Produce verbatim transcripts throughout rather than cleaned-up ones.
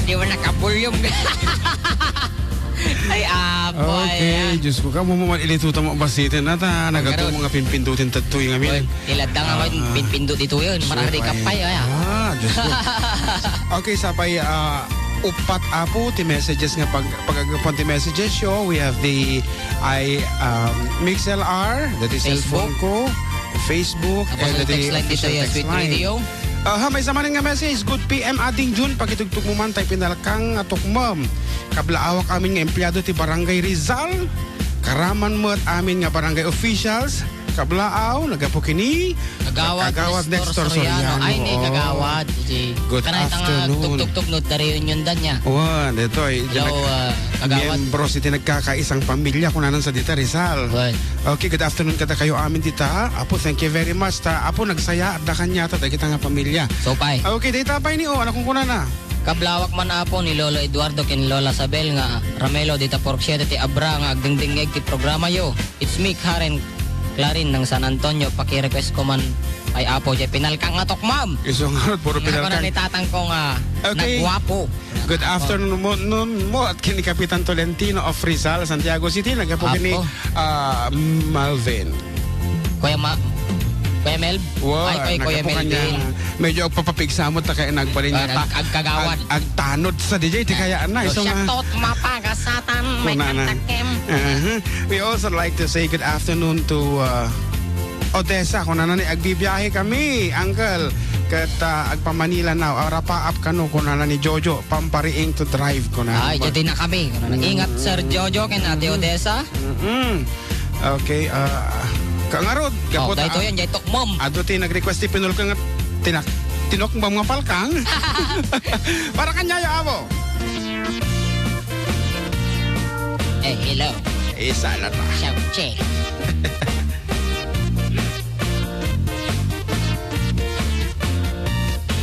Di ba naka-volume? Ay, apo, ay, Okay, ah. Diyos ko, kamu mo man ilituta mo basitin na ta, nagadu Karon. Mga pinpindutin tadtoy ngamin. Well, ilad na nga Ah. Pinpindot dito yun. Marari ka Supay. Pa, ay, ah. Ah, Diyos ko. Okay, sapay, ah, upat apo ti messages nga pag-, pag-agapan ti messages yo. We have the, I, um, Mix L R, that is Facebook. Cellphone ko, Facebook, Tapos and yung the text line official dito, yes, text Sweet line. Radio. Aha, maysa manen nga message. Good P M, Ading Jun, pakitugtog mo man tay pinalkang nga tukmam. Kablaawak amin nga empleyado ti Barangay Rizal. Karaman met amin nga barangay officials. Kablaaw, naggapu kini. Kagawad Kagawad Nestor Nestor Soriano. Soriano. Ay, ni Oo. Kagawad. Si Good kanay ta nga afternoon. Tugtugtugno, da reunion da niya. Wan, ito ay, Hello, nag-, ah, Kagawad. Miyembro siti nagkakaisang pamilya, kunanan sa dita Rizal. Wan. Okay, good afternoon kada kayo amin dita. Apo, thank you very much. Ta, apo, nagsaya, adda kanya, ta, dagita nga pamilya. Supay. Okay, dita pay ni, oh, ano kung kunana? Kablawak man, apo, ni Lolo Eduardo ken Lola Sabel nga Ramelo dita Purok siete ti Abra nga agdingdingngeg ti programa yo. It's me, Karen Clarin ng San Antonio. Paki-request ko man ay, apo, jay pinalkang nga tukmam. Isu nga, puro Nga pinalkang. Ako na ni tatang ko nga Okay. Nagwapo. Good afternoon mo, noon mo at kini Kapitan Tolentino of Rizal, Santiago City. Naggapu kini, Apo. Ah, Melvin. Kuya Ma-, Kuya Mel? Wow, Ay, kay Kuya naggapu kanya. Melvin. Medyo agpapapigsamot ta kay nagbalin Ay, niya ta. Ag-, agkagawad. Ag-, agtanod sa D J, ti kaya na, So, isu nga. Shout out, mapagasatan, may Kunana. Kantakem. Uh-huh. We also like to say good afternoon to, uh, Odessa. Kunana ni, agbibiyahe kami, uncle. Ket, uh, agpa-Manila now. Arapaap kano, kunana ni Jojo. Pampariing to drive, kunana. Ay, jadi na kami. Kunana, Mm. Ingat, Sir Jojo, ken Ate Mm. Odessa. Mm-mm. Okay, ah, kangarod, Oh, gapu ta, daytoy ah, yan, jay tukmam. Adu ti nag-request ti pinulkang nga tinak-, tinukmam nga palkang. Para kanyayo, amo. Eh, hello. Isa na ta. Shout check.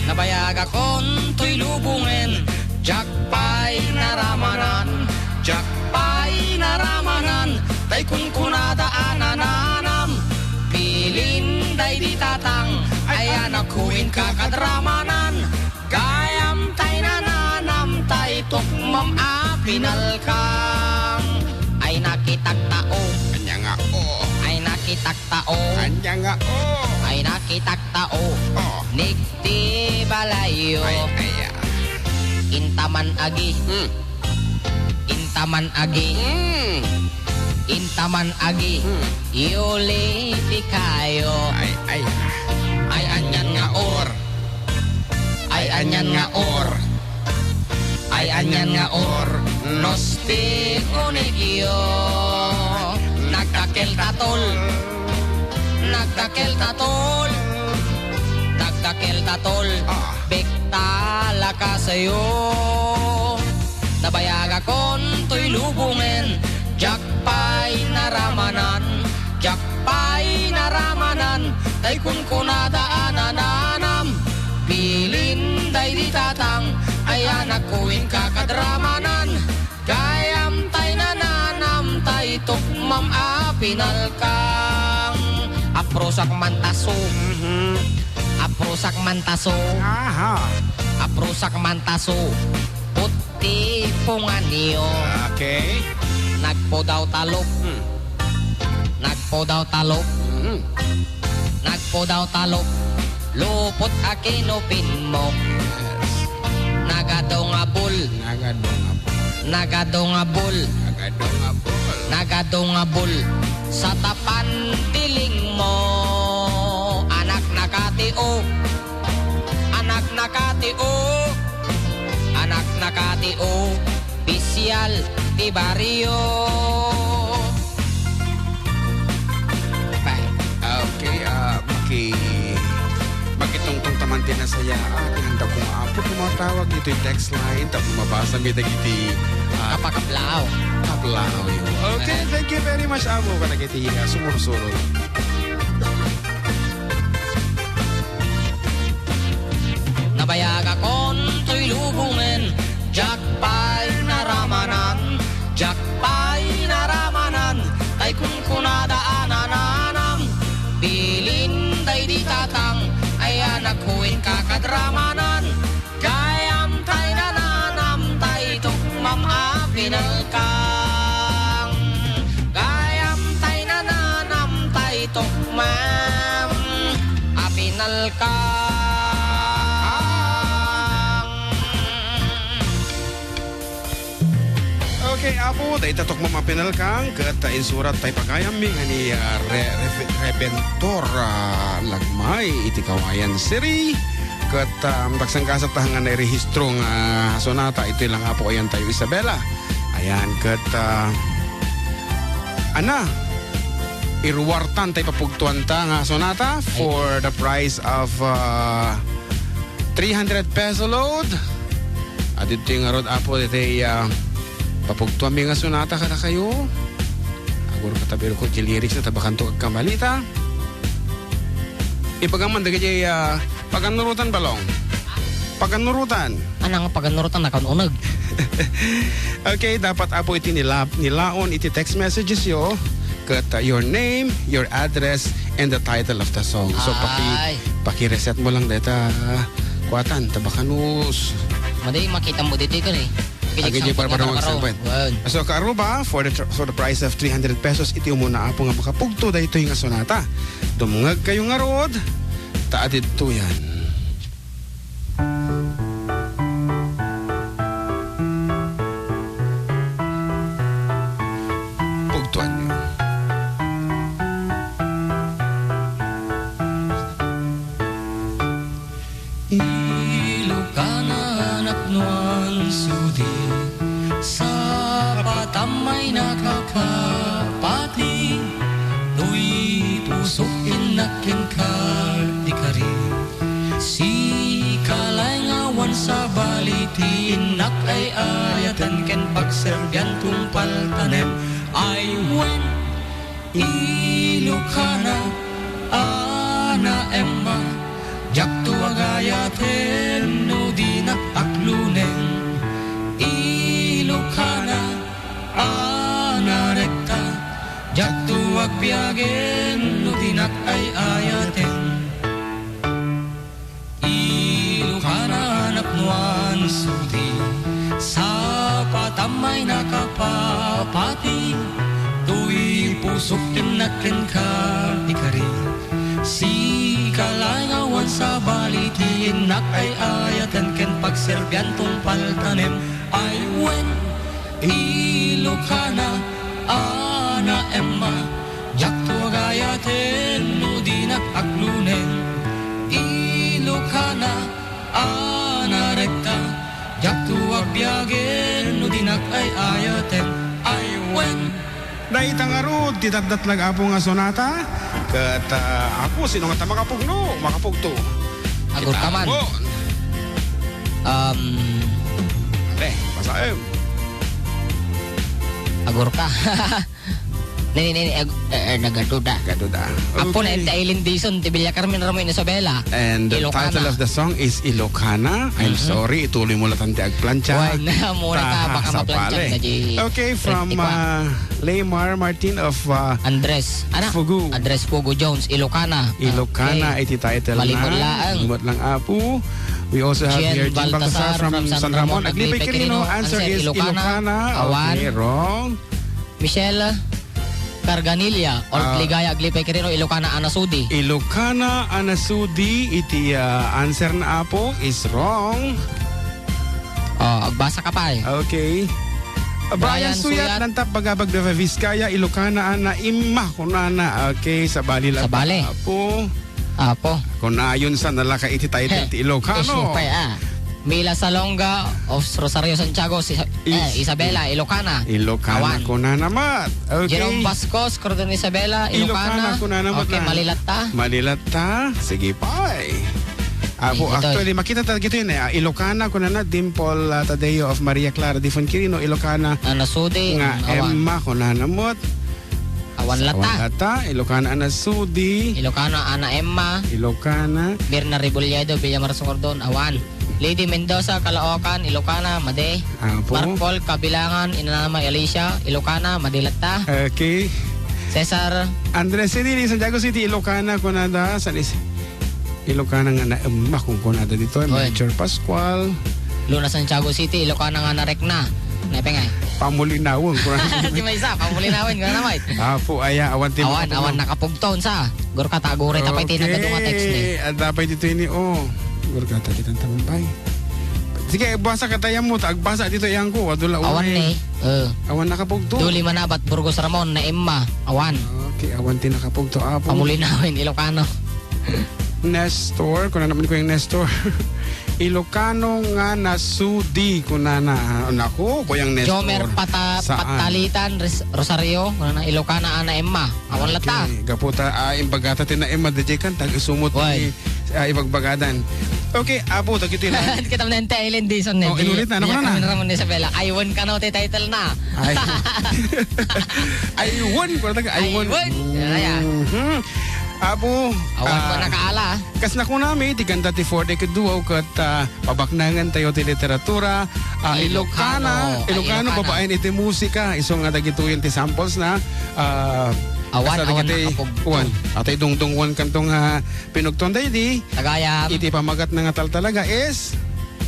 Nabayagakon toy lubongen, diak pay naramanan, diak pay naramanan, tay kunkunada a nananam. Bilin daydi tatang, ay anakko inka kadramanan, gayam tay nananam, tay tukmam a pinalkang. Ay nakitak tao. Anya nga, oh. Ay nakitak tao. Anya nga, oh. Ay nakitak tao. Oh. Nigti balayyo. Ay, ay, ah. Intaman agi. Hmm. Intaman agi. Hmm. Intaman agi. Hmm. Yuli ti kayo. Ay, ay. Ay, anyan nga or. Ay, anyan nga or. Ay, anyan nga or, no, sti unegyo. Nagdakkel ta tol. Nagdakkel ta tol. Nagdakkel ta tol. Ah. Bigta la kasayo. Nabayagakon toy lubongen. Diak pay naramanan, diak pay naramanan, tay kunkunada a nananam. Bilin daydi tatang, ay anakko inka kadramanan. Gayam tay nananam, tay tukmam a pinalkang. Aprusak man taso. Mhm. Aprusak man taso. Aha. Aprusak man taso. Put- ti punganyo. Okay. Nagpudaw talok. Hmm. Nagpudaw talok. Hmm. Nagpudaw talok. Lupot a kinupin mo. Yes. Nagadu nga bul. Nagadu nga bul. Nagadu nga bul. Nagadu nga bul. Nagadu nga bul. Sa tapan tiling mo. Anak na kati o. Anak na kati o. Anak na kati o, opisyal ti barrio. Bye. Okay, ah, maki-, makitungtong taman ti nasaya. Ah, ti handa ko nga apo, tumatawag ditoy text line, tapno mabasa mi dagiti, ah, kapakablaaw. Kablaaw. Okay, thank you very much, amo, kadagiti, ah, sumursuro. Nabayagakon toy lubongen, diak pay naramanan, diak pay naramanan, tay kunkunada a nananam. Bilin daydi tatang, ay anakko inka kadramanan, gayam tay nananam. Pinalkang, gayam tay nananam tay tukmam a pinalkang. Okay, Apo, dayta tukmam a pinalkang, ket, ah, insurat tay pagayammi nga ni, ah, Re-, Re-, Rebentor, ah, Lagmay iti Cauayan City. Ket, ah, nagsangkasat ta nga nairehistro nga sonata, itoy lang, Apo, ayan tayo, Isabela. Ayan, ket, ah, ana, iruwartan tay papugtuanta nga sonata for the price of, ah, three hundred peso load. Adtoy ngarud, Apo, ditoy, ah, papugtuanmi nga sonata kadakayo. Agur katabir ko, ti lyrics na tabakanto agkamalita. Ipagamman dagiti, ah, paganurotan, Balong. Paganurotan. Anang paganurotan, nakaun-uneg. Okay, dapat, Apo, iti nila-, nilaon iti text messages yo, ket, uh, your name, your address, and the title of the song. So, paki-, Ay. Paki-reset mo lang deta, ah, kuatan, tabakanus. Madi, makita mo dito, ikaw, eh. Agay, Agay, di, para, para, para, para, para. Wan. So, kaaruba, for the tr-, for the price of three hundred pesos, iti umuna, Apo, nga makapugto daytoy nga sonata. Dumngeg kayo ngarud, ta adtoy yan. Pugtuan niyo. Ilokana a napnoan sudi, sapatam ay nakakapati, toy pusok innak kenka ikari. Sika laeng awan sabali ti innak ay ayaten ken pagserbian tungpal tanem. Ay wen, Ilokana a naemma, diakto agayaten no dinak akluneng. Ilokana a narekta, diakto agbiagen no dinak ay-ayaten. Ilokana a napnoan sudi, sapatam ay nakapapati, toy pusok innak kenka ikari. Sika laeng awan sabali ti innak ay-ayaten ken pagserbian tungpal tanem. Ay wen, Ilokana a naemma, diakto agayaten no dinak agluneng. Ilokana a narekta, diakto agbiagen no dinak ay-ayaten. Ay wen. Dayta ngarud ti datdatlag, Apo, nga sonata. Ket, ah, Apo, sino nga ta makapugno? Makapugto. Agur ka man. Apo. Um, Pre, pasaem. Agur ka. Nini, nini, ag-, eh, eh, nagaduda. Gaduda. Apo na. Okay. Iti Aileen Dizon, ti Villa Carmen, Ramon Isabela. And the Ilokana. Title of the song is Ilokana. I'm Mhm. sorry, ituloy mo lang ti agplantsa. Wen, muna ka, Ta, baka maplantsa ka di. Okay, from, Wen, uh, Laymar Martin of, uh, Andres. Ana? Fugu. Andres Fugu Jones, Ilokana. Ilokana, Okay. iti title Malimot na. laang. Malimot lang, Apo. We also have Gian here Gian Baltasar Baltasar from from San San Ramon. Ramon, Aglipay Aglipay Quirino. Quirino. Answer Answer, is Ilokana. Ilokana. Awan. Okay, wrong. Michelle Carganilla, or Ah. Ligaya Aglipay Quirino, Ilokana a nasudi. Ilokana a nasudi, iti, ah, answer na, Apo, is wrong. Oh, agbasa ka pa eh. Okay. Brian Brian Suyat, Suyat. Nanta Pagabag, Nueva Vizcaya, Ilokana a naemma, kunana. Okay, sabali lang, Sabali. Apo. Apo. Kunayon sa nalaka iti title He, ti Ilocano. Isu pay, ah. Mila Salonga of Rosario Santiago, si, eh, Is-, Isabela, Ilocana. Ilocana, Awan. Kunana met. Okay. Jerome Bascos, Cordon Isabela, Ilocana, Ilocana. Kunana met Okay, na. Malilatta. Malilatta. Sige, pay. Apo, Sige, actually, Toy. Makita ta gito yun, eh. Ah, Ilocana, kunana, Dimple, ah, Tadeo of Maria Clara de Fonquirino, Ilocana. Ana Sudi, Nga, Awan. Emma, kunana met. Awan latta. Awan latta. Ilocana a nasudi. Ilocana a naemma. Ilocana. Mirna Rebolledo, Villamar Sungurdon, awan. Lady Mendoza, Caloocan, Ilocana, madi. Apo. Mark Paul, Kabilangan, Inanamay Alicia, Ilocana, madi latta. Okay. Cesar. Andres Cedilli, Santiago City, Ilocana, kunada, San Is-, Ilocana nga naemma, kunkunada dito, Oy. Major Pascual. Luna, Santiago City, Ilocana nga narekna. Naipengay. Pamulinawon, kuna. Di maysa, pamulinawon, kuna na, Mike. Apo, aya, awan ti Awan, makapugno. Awan nakapugto, unsa? Gurka ta, aguray ta pay ti Okay. nagadu nga text ni. Adda pay ditoy ni, oh. Gurka ta, kitan ta man pay. Sige, basa ka tayo mo, ta agbasa ditoy yan ko, adu la Awan unay. ni, eh. Awan nakapugto. Duli Manabat, Burgos Ramon, na Emma. Awan. Okay, awan ti nakapugto, apo. Pamulinawon, Ilocano. Nestor, kuna naman ko yung Nestor. Ilocano nga nasudi, kunana. Ah, naku, kuyang Nestor. Jomer Pata-, Saan? Patalitan, Res-, Rosario, kunana, Ilocana, Ana Emma. Awan latta. Okay, gapu ta, ah, imbagata ti na Emma, D J kan, tag isumot Why? ni, ah, ibagbagadan. Okay, apo, dagiti na. Kita mo na yung Ellen Dizon, Oh, eh, di, inulit na, ano di ka na? Kami Ramon Isabela. I won ka no, ti title na. Ay. I won, kuna taga, I won. I won. Yan, yan. Mhm. Apo, Awan ko ah, nakaala. Kas nakunami, ti kanta ti Four Decade Duo ket, ah, pabaknangan tayo ti literatura, ah, Ilocano. Ilocana, Ay, Ilocano, Ilocana. Babaen iti musika. Isu nga dagitoyen ti samples na, ah, Awan, kasta awan dagiti nakapugto. Wan. Atay dungdung wan kanto nga pinugton daydi. Tagayam. Iti pamagat na nga taltalaga is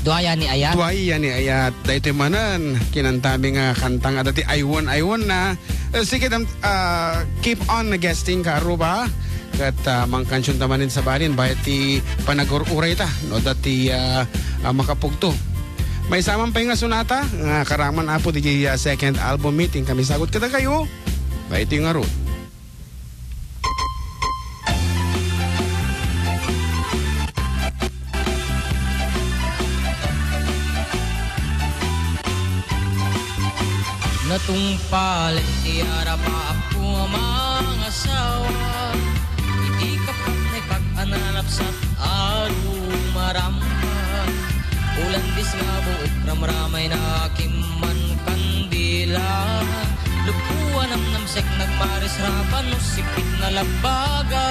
Duaya ni Ayat. Duaya ni Ayat. Daytoy manen, kinantami nga kanta nga dati, I won, I won na. Eh, sige, dam-, ah, keep on guesting ka, Aruba. Ket, ah, mangkansion ta manen sa balin, bayat ti panagur-uray ta, no, dati, ah, ah, makapugto. Maysa man pay nga sonata, nga karaman apo, di, ah, second album meeting kami sagut kada kayo. Daytoy ngarud. Natungpalen ti arapaapko a mangasawa, iti kapatnay pag-analapsat a rumarampa. Ulandis nga buok ramramay na kimman kandila. Luppo a namnamsek nagmarisrapan no sipit na labbaga.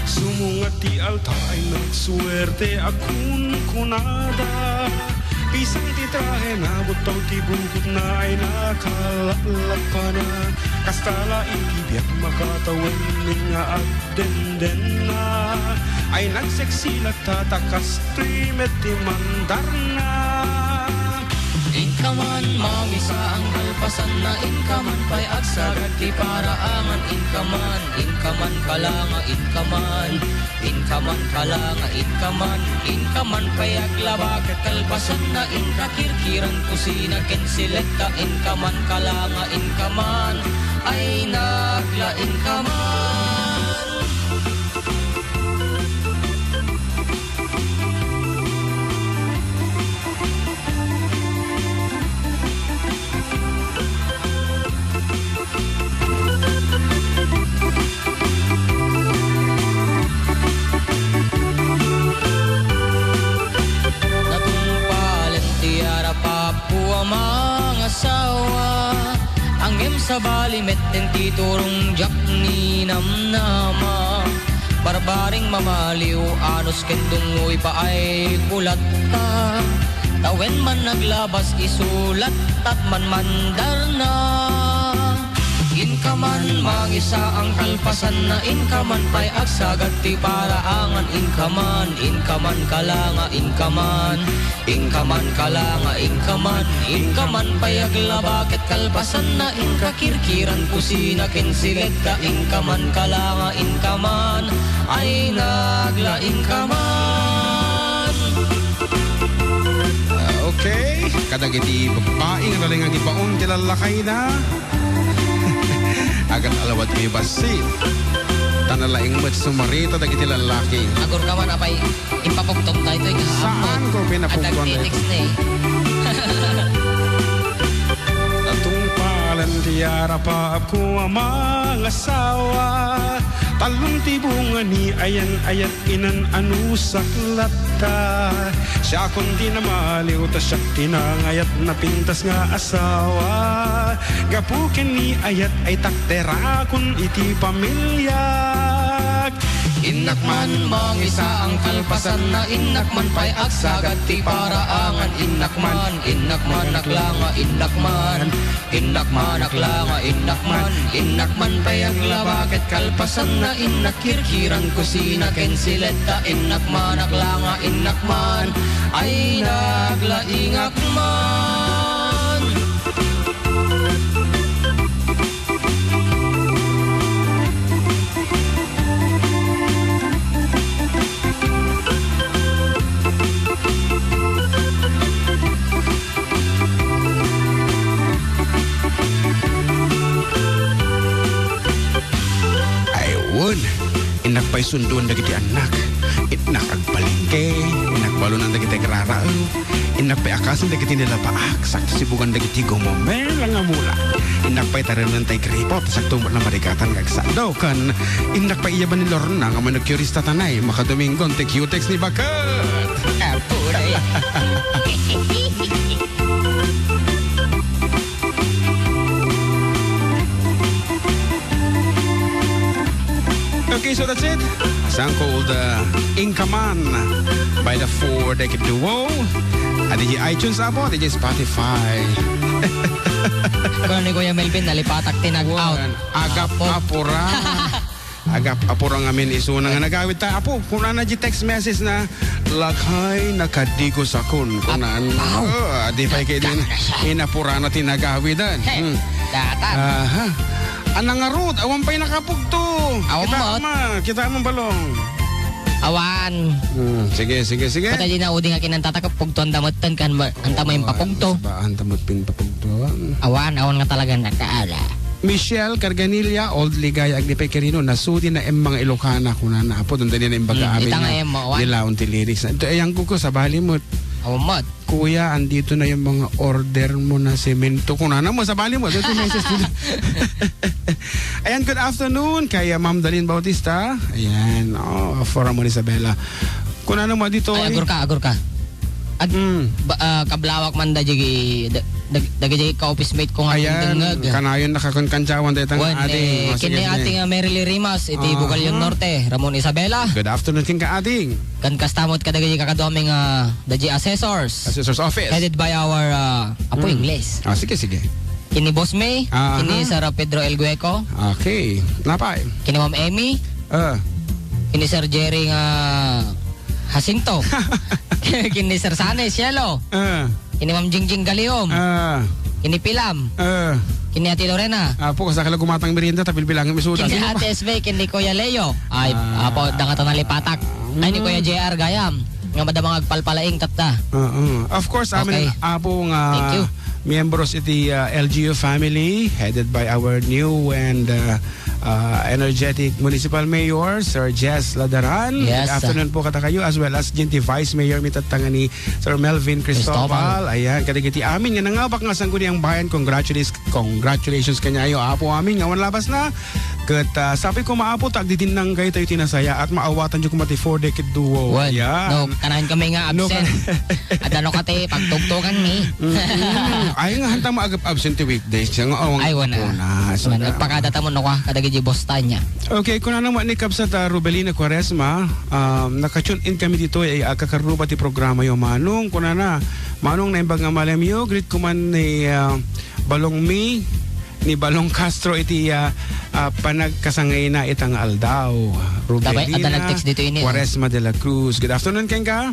Sumungat ti alta ay nagsuerte a kunkunada. Pisang ti trahe na buttaw ti bukotna ay nakalaplapana. Kasta la iti biag makatawen nga ag- dendenna ay nagseksi latta ta kastoy met ti mandarna. Inka man mangisa ang kalpasanna, inka man pay agsagad ti paraangan, inka man, inka man kalanga, inka man, inka man kalanga, inka man, inka man pay aglaba ket kalpasanna, inka kirkiran kusina ken siletta, inka man kalanga, inka man, ay naglaing ka man. Natungpalen ti arap a Apo a mangasawa, ngem sabali metten ti turong diak ninamnama. Barbaring mamaliw, anus ken dungngoy paay kulatta. Tawen man naglabas, isu latta ti manmandarna. Inka man mangisa ang kalpasanna, inka man pay agsagad ti paraangan, inka man, inka man kalanga, inka man. Inka man kalanga, inka man, inka man pay aglaba ket kalpasanna, inka kirkiran kusina ken siletta, inka man kalanga, inka man, ay naglaing ka man. Ah, okay. Kadagiti babbai nga nalaing nga agibaon ti lallakayna. Agat alawad mi bassit. Ta nalaing met sumarita dagiti lallaki. Agurgaman, apay. Ipapugtom tayo ito, ikaw. Saan ko pinapugtom ito? Adagpitix ni. Natungpalan ti arapaapko a mangasawa. Talon ti bunga ni ayan-ayat inan a nusak latta. Siakon ti namaliw ta siak ti nangayat napintas nga asawa. Gapu ken ni ayat ay takderakon iti pamiliak. Innak man mangisa ang kalpasanna, innak man pay agsagad ti paraangan, innak man, innak man aklanga, innak man, innak man aklanga, innak man, innak man pay aglaba ket kalpasanna, innak kirkiran kusina ken siletta, innak man aklanga, innak man, ay naglaingak man. pay sundoen dagiti annak. Innak agpalengke, innak balunan dagiti agraraem, innak pay akasen dagiti nilabaak, sakto sibugan dagiti gumamela nga mula. Innak pay taremnen tay gripo, ta sakto met la marigatan nga agsado, ken innak pay iyaban ni Lorna nga manicurista tanay, makadominggon ti cutex ni Baket. Apo, day. Okay, so that's it. A song called, uh, Inka Man by the Four Decade Duo. Adi di iTunes, apo, adi di Spotify. Kuan ni Kuya Melvin, nalipatak ti nag-out. Wan, agap Apo. Apura. Agap-apura ngamin isuna nga nagawid ta. Apo, kunana di text message na, "Lakay, nakadigos akon," kunan. Apaw. Oh, di pay kay din. Nagkakasya. Inapurana ti nagawidan. He, Hmm. datan. Aha. Anang ngarud, awan pay nakapugto. Awan Kita met. ma, kita mo balong. Awan. Hmm, sige, sige, sige. Patay di na udi nga kinanta ta kapugto, anda met ten kan ma-, anta mo yung Oo, papugto. Saba, anta mo pin papugto. Awan, awan nga talaga nakaala. Michelle Carganilla, Old Ligaya, Agdipay Quirino, nasudi na em mga Ilocana, kunana, apo, dun dali na imbaga Hmm, amin ita nga nga em, awan. Nilaon ti lyrics. Ito, ayang kuko, sabali mo. Awan mo. Kuya, andito na yung mga order mo na semento. Kunana mo, sabali mo, ito yung message nila. Ayan, good afternoon kay, uh, Ma'am Darlene Bautista. Ayan, oh, for Amor Isabela. Kunana mo, dito, Ay, eh. Agur ka, agur ka. Ag-, Mm. ba, ah, kablawak man da jigi, da-, da-, dagiti ka-office mate ko nga Ayan, dengngeg. Kanayon nakakankansawan dayta nga Wen, ading. eh, Oh, sige, kini sige. Ating, ah, Merily Rimas, iti Aha. Bugallon Norte, Ramon Isabela. Good afternoon, king ka ading. Kan kastamot kadagiti kakaduami nga, ah, daji assessors. Assessor's office. Headed by our, ah, Apo Mm. Ingles. Ah, sige, sige. Kini Boss May, Aha. kini Sir Pedro El Gueco. Okay. Napay? Kini Ma'am Emmy. Ah. Kini Sir Jerry nga Jacinto. Kini Sir Sane Cielo. Ah. Kini Ma'am Jingjing Galiom. Ah. Kini Pilam. Ah. Kini Ate Lorena. Apo, kasakala gumatang merienda, ta bilbilangan mi suda. Kini Sino Ate ba? S B, kini Kuya Leo. Ay, Ah. apo, dangata nalipatak. Ay, ni Mm. Kuya J R Gayam. Nga madama nga agpalpalaing tatta. Oo. Of course, amin Okay. Apo nga Thank you. miyembros iti, ah, L G U family, headed by our new and, ah, uh, energetic Municipal Mayor, Sir Jess Ladaran. Yes. Good afternoon po katakayo, as well as Ginty Vice Mayor, mitattanga ni Sir Melvin Cristobal. Cristobal. Ayan, kadagiti amin nga nangabak nga Sangguniang Bayan, congratulations, congratulations kanyayo, Apo amin, nga awan labas na. Ket, ah, sabi ko, maapo, ta agdidinnang kayo tayo tinasaya at maawatan nyo kumati four decade duo. Wen. Ayan. No, kanayon kami nga No, absent. kan- Adda no kati, pagtugtugan mi. Mm-mm. Ay, nga, hanta mo agap-, absent ti weekdays. Siya nga, awang Ay, wana. Wana. So, Wana, na- nagpakadata mo, no, ka, kadagiti boss tanya. Okay, kunana mo ni Kabsat, ah, Rubelina Cuaresma, um, naka-tune in kami dito, eh, ah, kakarruba ti programa yo, Manong. Kunana, Manong, naimbag nga malam yo, greet ko man ni, ah, Balong Mi, ni Balong Castro iti, ah, ah, panagkasangayna ita nga aldaw. Rubelina Dabay, adda nag-text dito ini, eh. Cuaresma de la Cruz. Good afternoon, kenka.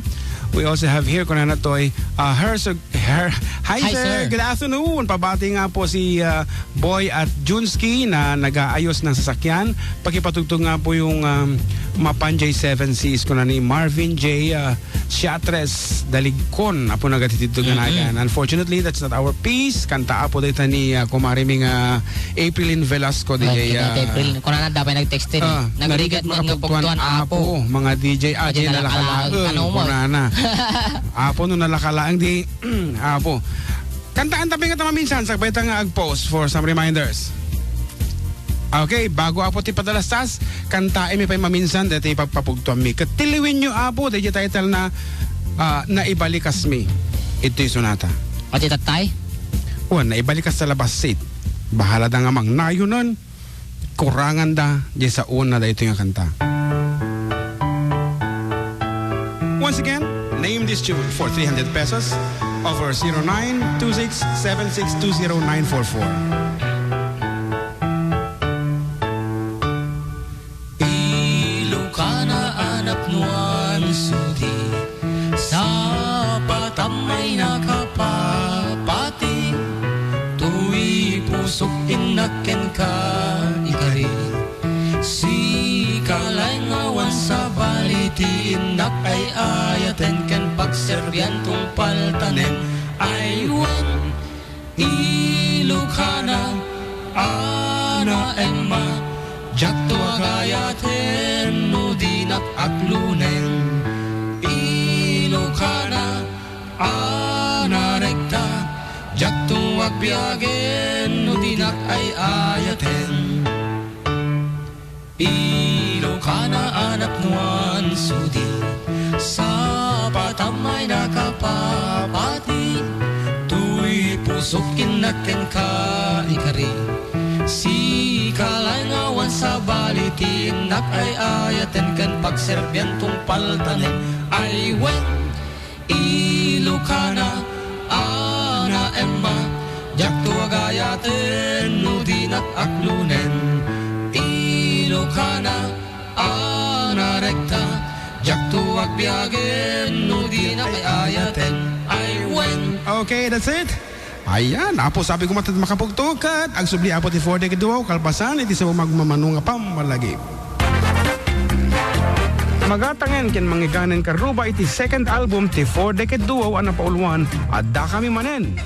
We also have here, kunana toy, ah, her, sir, her, hi, Hi, sir. Sir. Good afternoon. Pabati nga po si, ah, Boy at Junski na nag-aayos ng sasakyan. Pakipatugtog nga po yung, um, Mapanjay Seven Seas, kuna ni Marvin J, ah, Siatres Daligkon, apo nagatitid to Mm-mm. Ganagan. Unfortunately, that's not our piece. Kanta apo dayta ni, ah, kumare mi nga Aprilin Velasco, Ay, D J, kaya ah, April. Kunana, dapat nag-text din. Ah, Nagrigat narigat man nga makapugtuan, pugtuan, apo. Apo, mga D J, ah, Adi di nalakalaang, nalakalaang, ano mo? Kunana. Apo, no nalakalaang, di, apo. Kantaan tabi nga ta maminsan, sagbay ta nga ag-pause for some reminders. Okay, bago apo ti padalastas, kantaen mi pay maminsan daytoy pagpapugtuan mi. Ket tiliwen yo, Apo, daydi title na, ah, Naibalikas Mi. Itoy sonata. Ati tatay? Wen, naibalikas ta la bassit. Bahala da nga mangnayonen. Kurangan da, di sa una daytoy nga kanta. Once again, name this tune for three hundred pesos over zero nine two six seven six two zero nine four four. Ilokana a napnoan sudi, sapatam ay nakapapati, toy pusok innak kenka ikari. Sika laeng awan sabali ti innak ay ayaten ken pagserbian tungpal tanem ay wen. Ilokana, Ana Emma, diakto agayaten no Biagen no dinak ay ayaten. Ilokana a napnuan sudi, sapatam ay nakapapati. Tuy pusok innak kenka ikari, sika laeng awan sabali ti innak ay ayaten ken pagserbian tungpal tanem. Ay wen, Ilokana, Ana Emma, diakto agayaten no dinak aklunen. Ilokana, Ana Recta, diakto agbiagen no dinak ay ayaten. Ay wen. Okay, that's it. Ayan, Apo, sabi ko matad makapugto ket agsubli, Apo, ti four decade duo, kalpasan iti sa magmamano nga pammalagip. Magatangen ken mangiganen karruba iti second album ti Four Decade Duo a napauluan, Addakami Manen.